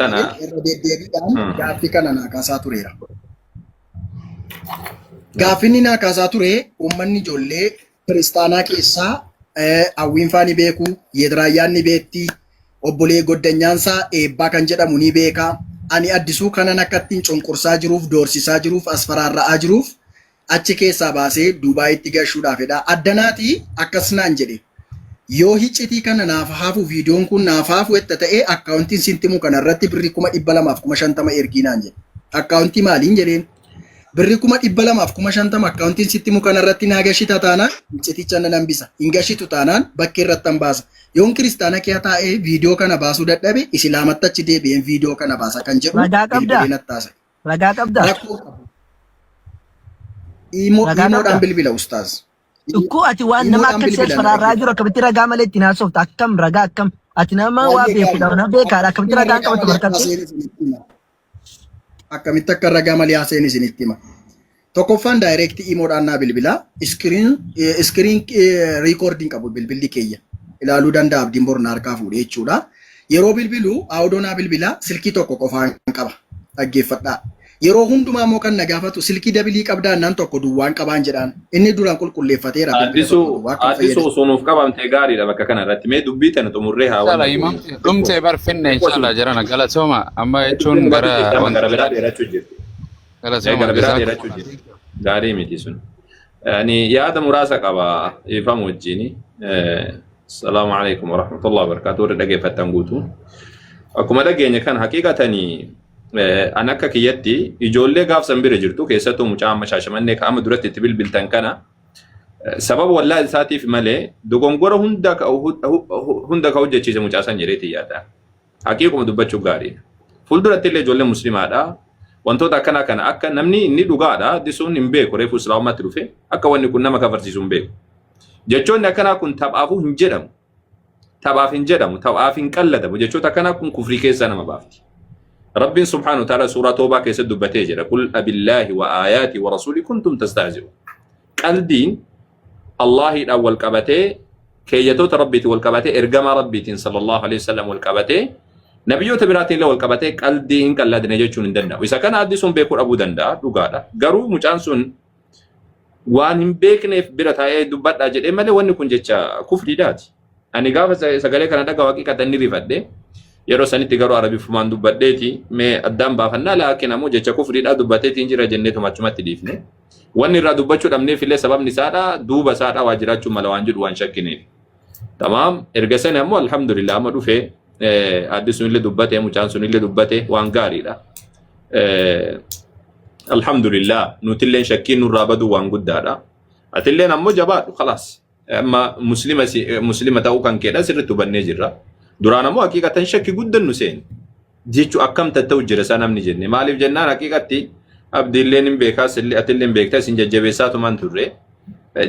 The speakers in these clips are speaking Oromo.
Tana. Irra deddeebiidhaan gaaffii kana naa kaasaa tureera. Gaaffiin inni naa kaasaa ture uummanni ijoollee kiristaanaa keessaa hawwiinfaa ni beeku, Yedraayyaan ni beekti, obbolee goddanyaansaa eebbaa kan jedhamu ni beeka. Ani addisuu kanan akka ittiin cunqursaa jiruuf, doorsisaa jiruuf, asfaraarra'aa jiruuf achi keessaa baasee Dubaayitti gashuudhaafidha. Addanaati akkas naan jedhe. Yoo hiccitii kana naaf haafu viidiyoon kun naaf haafu etta ta'e akkaawuntiin sintimu kana irratti birrii 250,000 ergii naan jedhe. Akkaawuntii maaliin jedheen? Birrii 250,000 akkaawuntiin sitti himu kana irratti naa gashita taanaan icciticha nan hambisa. Hin gashitu taanaan bakkee irratti han baasa. Yoon kiristaana kee taa'ee viidiyoo kana baasuu dadhabe isilaamatti achi deebi'een viidiyoo kana baasa kan jedhu Ragaa qabdaa? bilbilee natti haasa'e. Ragaa qabdaa? Rakkoo qabu. Imoo Ragaa imoodhaan qabdaa? bilbila ustaaz. Ikkoo ati waan nama Imoodhaan akka si bilbila na asfaraarraa jiru dhaggeeffadhu. akkamitti ragaa malee ittiin haasofta? Akkam ragaa akkam? Ati nama waa Baay'ee beekudha, gaariidha. nama beekaadha. Akkamitti Akkamitti ragaan ragaa qabatu malee akka barkatti? haasa'een isinitti hima. Akkamitti akka ragaa malee haasa'een isinitti hima. Tokkoffaan daayireektii imoodhaan naa bilbila. Iskiriin riikoordiin qabu bilbilli keeyya. Ilaaluu danda'a abdiin bor na harkaa fuudhee jechuudha. Yeroo bilbilu aawudoo naa bilbila silkii tokko qofaan qaba. Dhaggeeffadhaa. Yeroo hundumaa immoo kan na gaafatu silkii dabilii qabdaa naan tokko duwwaan qabaan jedhaan. Inni duraan qulqulleeffateera bilbila tokko Addisuu duwwaa akka hin addisuu fayyadamne. osoo nuuf qabamtee gaariidha bakka kana irratti. Mee dubbii tana xumurree haa Inshallah wanna goonu. himamte dhumte bar finne Xiqqoo inshallah jarana galatooma amma dubbiin jechuun nurratti gara jirti amma wanta gara biraa biraatti dheerachuu jirti. galatooma Gara biraa jazaakum dheerachuu jirti. Gaarii miti sun. Ani yaada muraasa qaba ifamu wajjini. Salaamu alaikum warahmatullahi wabarakatuh. Warri dhageeffattan guutuu. Akkuma dhageenya kan haqiiqatanii an akka kiyyatti ijoollee gaafsan bira jirtu keessattuu mucaa amma shaashamannee ka'ama duratti itti bilbiltan kana sababa wallaa isaatiif malee dogongora hunda ka hojjechiise mucaa san jedheeti yaada. Haqiiquma dubbachuu gaariidha. Fuulduratti illee ijoolleen musliimaadha. Wantoota akkanaa kana akka namni inni dhugaadha disuun hin beeku reefu islaamummaatti dhufe akka wanni kun nama kafarsiisu hin beeku. Jechoonni akkanaa kun taphaafuu hin jedhamu. Taphaaf hin jedhamu, taphaaf hin qalladamu. Jechoota akkanaa kun kufrii keessaa nama baafti. Rabbiin subhaanahu wa ta'ala suuraa Toobaa keessatti dubbatee jira. Qul abillaahi wa aayaati wa rasuuli kuntum tastahzi'uun. Qaldiin Allaahiidhaan wal qabatee keeyyatoota Rabbiitiin wal qabatee ergamaa Rabbiitiin sallallahu alaihi wasallam wal qabatee nabiyyoota biraatiin illee wal qabatee qaldii hin qalladne jechuun hin danda'amu. Isa kana addisuun beekuu dhabuu danda'a dhugaadha. Garuu mucaan sun waan hin beekneef bira taa'ee dubbadhaa jedhee malee wanni kun jecha kufriidhaati. Ani gaafa sagalee kana dhagahu haqiiqatan ni rifadhe. Yeroo sanitti garuu arabifumaan dubbadheeti mee addaan baafannaa laakiin ammoo jecha kufriidhaa dubbateetiin jira jenneetuma achumatti dhiifne. Wanni irraa dubbachuu dhabneef illee sababni isaadha duuba isaadha waa jiraachuu mala waan jedhu waan shakkineef. Tamaam erga sani ammoo alhamdulillah amma dhufe addi sunillee dubbate mucaan sunillee dubbate waan gaariidha. Alhamdulillah nutilleen shakkiin nurraa baduu waan guddaadha. Atilleen ammoo jabaadhu khalaas. Amma muslima muslima ta'uu kan keedha sirriitti hubannee jirra. Duraan ammoo haqiiqatan shakki guddan nu seene. Jechuu akkam tatta'u jira isaa namni jenne. Maaliif jennaan haqiiqatti abdiilleen hin beekaa sillee atillee hin beektaa isin jajjabeessaa tumaan turre.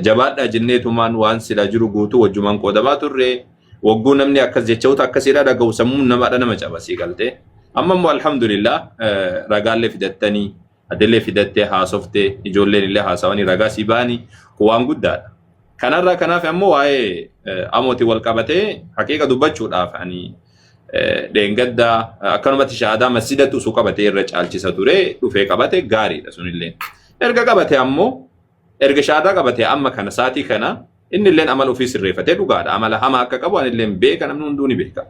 Jabaadhaa jennee tumaan waan silaa jiru guutuu wajjumaan qoodamaa turre. Wagguu namni akkas jechoota akkasiidha dhaga'u sammuun namaadha nama cabasii galtee. Amma immoo alhamdulillah ragaallee fidattanii atillee fidattee haasoftee ijoolleen illee haasawanii ragaa sii ba'anii kun waan guddaadha. Kanarraa kanaaf ammoo waa'ee amooti wal qabatee haqiiqa dubbachuudhaaf ani dheengaddaa akkanumatti shahaadaa masjidatti osoo qabatee irra caalchisa ture dhufee qabate gaariidha sunillee. Erga qabate ammoo erga shahaadaa qabate amma kana saatii kana Inni illeen amala ofii sirreeffatee dhugaadha. Amala hamaa akka qabu ani illeen beeka namni hunduu ni beeka.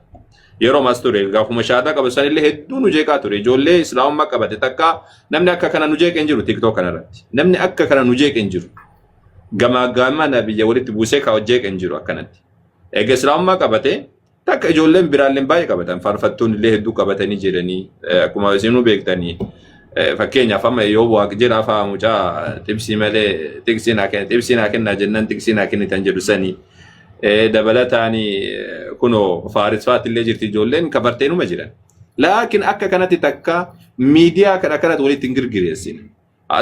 Yeroo mas ture gaafuma shaadaa qabu san illee hedduu nu jeeqaa ture. Ijoollee islaamummaa qabate takka namni akka kana nu jeeqe hin jiru TikTok kana irratti. Namni akka kana nu jeeqe hin jiru. Gamaa gamana biyya walitti buusee ka jeeqe hin jiru akkanatti. Eega islaamummaa qabate Takka ijoolleen biraalleen baay'ee qabatan faarfattoonni illee hedduu qabatanii jiranii akkuma isinuu beektanii fakkeenyaaf amma yoo waaq jedhaa fa'aa mucaa xibsii malee xiqsii naa kenna xibsii naa kennaa jennaan xiqsii naa kennitan jedhu sanii dabalataan kunoo faaris fa'aatti illee jirti ijoolleen kafarteenuma jiran. Laakiin akka kanatti takka miidiyaa kana akkanatti walitti hin girgireessine.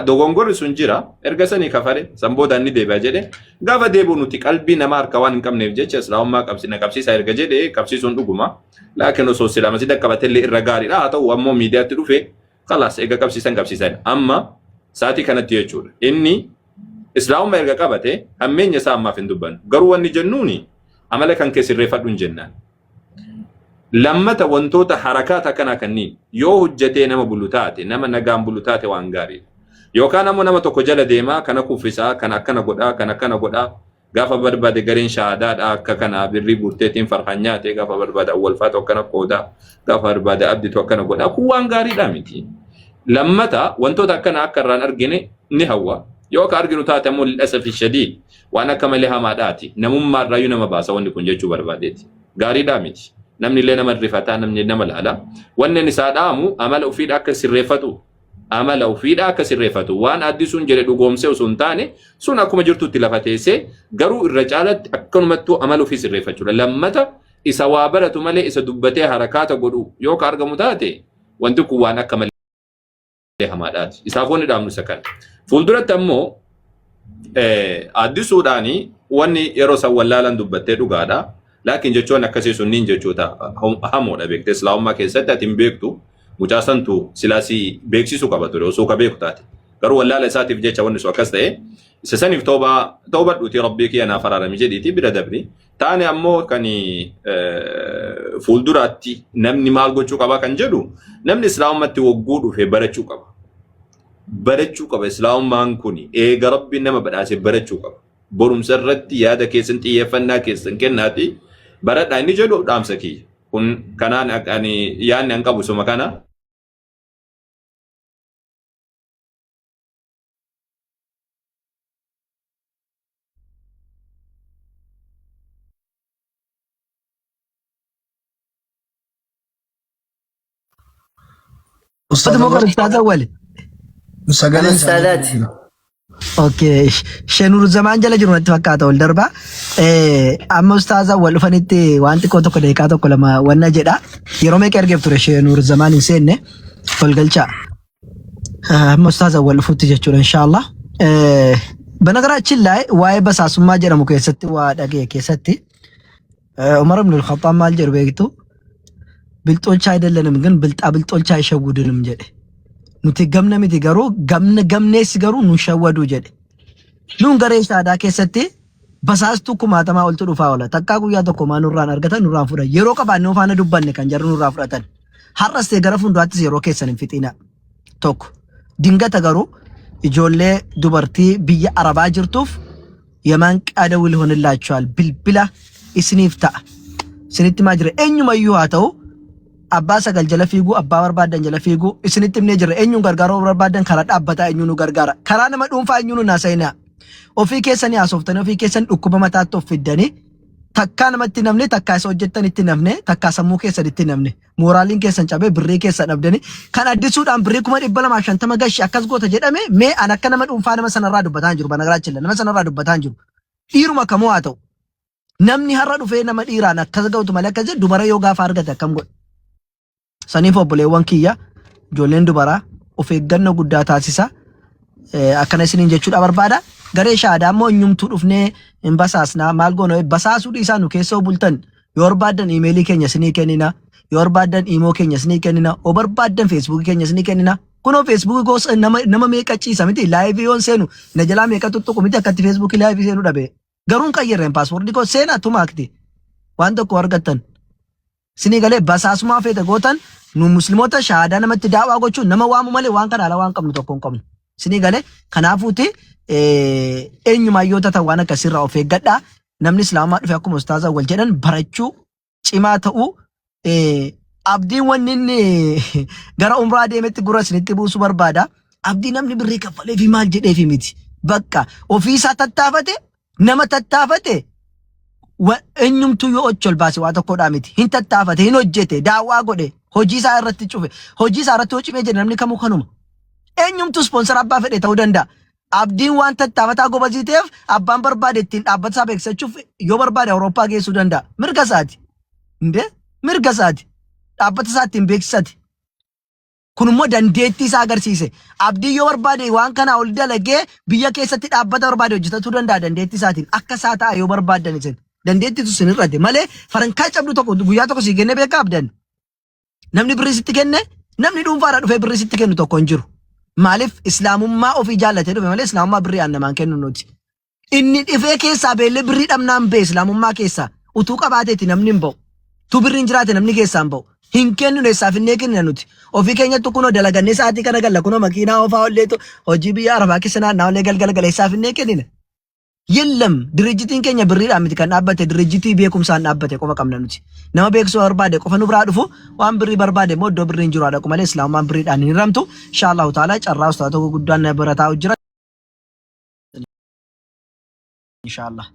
Dogongorri sun jira. Erga sanii kafare san boodaan ni deebi'a jedhe. Gaafa deebi'u nuti qalbii nama harka waan hin qabneef jecha islaamummaa qabsi na qabsiisaa erga jedhe qabsiisuun dhuguma. Laakiin osoo silaa masjida qabatellee irra gaariidha. Haa ta'u ammoo miidiyaatti dhufe kalaas eega qabsiisan qabsiisan. Amma sa'aatii kanatti jechuudha. Inni islaamummaa erga qabate hammeenya isaa ammaaf hin dubbannu. Garuu wanni jennuuni amala kan kee sirreeffadhu hin jennaan. Lammata wantoota harakaat akkanaa kanniin yoo hojjatee nama bulu taate, nama nagaan bulu taate waan gaariidha. Yookaan ammoo nama tokko jala deemaa kana kuffisaa, kana akkana godhaa, kana akkana godhaa, gaafa barbaade gareen shahaadaadha akka kana birrii guurteetiin farhaan nyaate, gaafa barbaade awwalfaatu akkana qoodaa, gaafa barbaade abditu akkana godhaa, kun waan gaariidha miti. Lammata wantoota akkana akka irraan argine ni hawwa. Yoo akka arginu taate ammoo lil'asafi shadiid waan akka malee hamaadhaati. Namummaa irraayyuu nama baasa wanni kun jechuu barbaadeeti. Gaariidhaa miti. Namni illee nama rifataa, namni nama laala. Wanneen isaa dhaamu amala ofiidha akka sirreeffatu. Amala ofiidha akka sirreeffatu. Waan addisuun jedhe dhugoomsee osoo hin taane sun akkuma jirtutti lafa teessee garuu irra caalatti akkanumattuu amala ofii sirreeffachuudha. Lammata isa waa baratu malee isa dubbatee harakaata godhu yoo ka argamu taate wanti kun waan akka malee hamaadhaati. Isaaf wanni dhaamnu isa kana. Fuulduratti ammoo addisuudhaani wanni yeroo san wallaalan dubbattee dhugaadha. Laakiin jechoonni akkasii sunniin jechoota hamoodha beekte. Islaamummaa keessatti ati hin beektu. Mucaa santu silaa si beeksisuu qaba ture osoo ka beeku taate. Garuu wallaala isaatiif jecha wanni sun akkas ta'e isa saniif toobaa toobadhuutii rabbii kiyya naaf araarami jedhiitii bira dabri. Taane ammoo kan fuulduraatti namni maal gochuu qaba kan jedhu namni islaamummaatti wagguu dhufe barachuu qaba. Barachuu qaba islaamummaan kun eega rabbiin nama badhaase barachuu qaba. Barumsa irratti yaada keessan xiyyeeffannaa keessan kennaati baradhaa inni jedhu dhaamsa kiyya. Kun kanaan ani yaadni an qabu suma kana. Ustaaz Ati moo Awwal Ustaaz Awwal. sagaleen Ana isaanii Saadaati. jira. Okay. Shenur zamaan jala jiru natti fakkaata ol darba. Amma Ustaaz Awwal dhufanitti waan xiqqoo tokko daqiiqaa tokko lama wanna jedha. Yeroo meeqa ergeef ture Shenur zamaan hin seenne ol galchaa. Amma Ustaaz Awwal dhufutti jechuudha inshaallah. በነገራችን ላይ waa'ee basaasummaa jedhamu keessatti waa dhaga'e keessatti Umar ibn al-Khattab maal jedhu beektu ብልጦች አይደለንም ግን ብልጣ ብልጦች አይሸውዱንም jedhe nuti gamna miti garuu gamna gamneessi garuu nu shawwadu jedhe nuun garee shaadaa keessatti basaastuu kumaatamaa oltu dhufaa oola takkaa guyyaa tokko maa nurraan argatan nurraan fudhan yeroo qabaanne faana dubbanne kan jarri nurraa fudhatan har'as ta'e gara fuulduraattis yeroo keessan hin fixina tokko dingata garuu ijoollee dubartii biyya arabaa jirtuuf የማንቂያ ደውል ይሆንላችኋል bilbila isiniif ta'a isinitti himaa jira eenyumayyuu haa ta'u abbaa sagal jala fiiguu abbaa barbaadan jala fiiguu isinitti himnee jira eenyuun gargaaruu barbaadan karaa dhaabbataa eenyuun nu gargaara karaa nama dhuunfaa eenyuun nu haasa'inaa ofii keessanii haasoftanii ofii keessan dhukkuba mataatti of fiddanii takkaa namatti namne takkaa isa hojjettanitti namne takkaa sammuu keessanitti namne mooraaliin keessan cabee birrii keessan dhabdanii kan addisuudhaan birrii 250,000 gashi akkas goota jedhame mee an akka nama dhuunfaa nama sanarraa dubbataa hin jiru በነገራችን ላይ nama sanarraa dubbataa hin jiru dhiiruma kamuu haa ta'u namni har'a dhufee nama dhiiraan akkas ga'utu malee akkas jedhu dubara yoo gaafa argate akkam godha saniif obboleewwan kiyya ijoolleen dubaraa of eeggannoo guddaa taasisa akkana isiniin jechuudha barbaada. Garee shaadaa immoo eenyumtuu dhufnee hin basaasnaa maal goona basaasuu dhiisaa nu keessa bultan yoo barbaaddan iimeelii keenya isinii kennina yoo barbaaddan iimoo keenya isinii kennina yoo barbaaddan feesbuukii keenya isinii kennina kunoo feesbuukii gosa nama nama meeqa ciisa miti live yoon seenu na jalaa meeqa tuttuqu miti akkatti feesbuukii live seenu dhabe garuu hin qayyarreen password koo seenaa tumaakti waan tokko argattan Isinii galee basaasumaa feete gootan nu musliimoota shahaadaa namatti daawaa gochuun nama waamu malee waan kana ala waan qabnu tokko hin qabnu. Isinii galee kanaafuuti eenyumaan yoo taatan waan akkasirraa of eeggadhaa. Namni islaamaa dhufe akkuma ustaaza wal jedhan barachuu cimaa ta'uu abdiin wanni inni gara umraa deemetti gurra isinitti buusuu barbaada. Abdii namni birrii kaffalee fi maal jedheefi miti. Bakka ofiisaa tattaafate nama tattaafate eenyumtuu yoo ochi ol baase waa tokkodhaa miti. Hin tattaafate, hin hojjete, daawwaa godhe, hojii isaa irratti cufe, hojii isaa irratti yoo cimee jedhe namni kamuu kanuma. Eenyumtuu sponsor abbaa fedhe ta'uu danda'a. Abdiin waan tattaafataa gobazii ta'eef abbaan barbaade ittiin dhaabbata isaa beeksisachuuf yoo barbaade Awurooppaa geessuu danda'a. Mirga isaati. Indee mirga isaati. Dhaabbata isaa ittiin beeksisate. Kun immoo dandeettii isaa agarsiise. Abdiin yoo barbaade waan kanaa ol dalagee biyya keessatti dhaabbata barbaade hojjetachuu danda'a dandeettii isaatiin. Akka isaa ta'a yoo barbaaddan isin. Dandeettiitu isin hir'ate malee farankaa cabdu tokko guyyaa tokko sii kennee beekaa abdan. Namni birrii sitti kenne namni dhuunfaadhaa dhufee birrii sitti kennu tokko hin jiru. Maaliif islaamummaa ofii jaallatee dhufe malee islaamummaa birrii aan namaan kennu nuti. Inni dhifee keessaa beellee birrii dhabnaan bee islaamummaa keessaa utuu qabaateeti namni hin ba'u. Tu birriin jiraate namni keessaan ba'u. Hin kenninu eessaa finnee kennina nuti. Ofii keenyattu kunoo dalagannee sa'aatii kana galla kunoo makiinaa oofaa olleetu hojii biyya arabaa keessa naannaa ollee galgala gala eessaa finnee kennina. Yellam dirijjitiin keenya birriidhaan miti kan dhaabbate dirijjitii beekumsaan dhaabbate qofa qabna nuti. Nama beeksisuu barbaade qofa nu biraa dhufu waan birrii barbaade immoo iddoo birriin jiru haa dhaqu malee islaamummaan birriidhaan hin hiramtu. Inshaa Allahu ta'ala carraa ustaazota guddaan na bira taa'u jira. Inshaa Allah.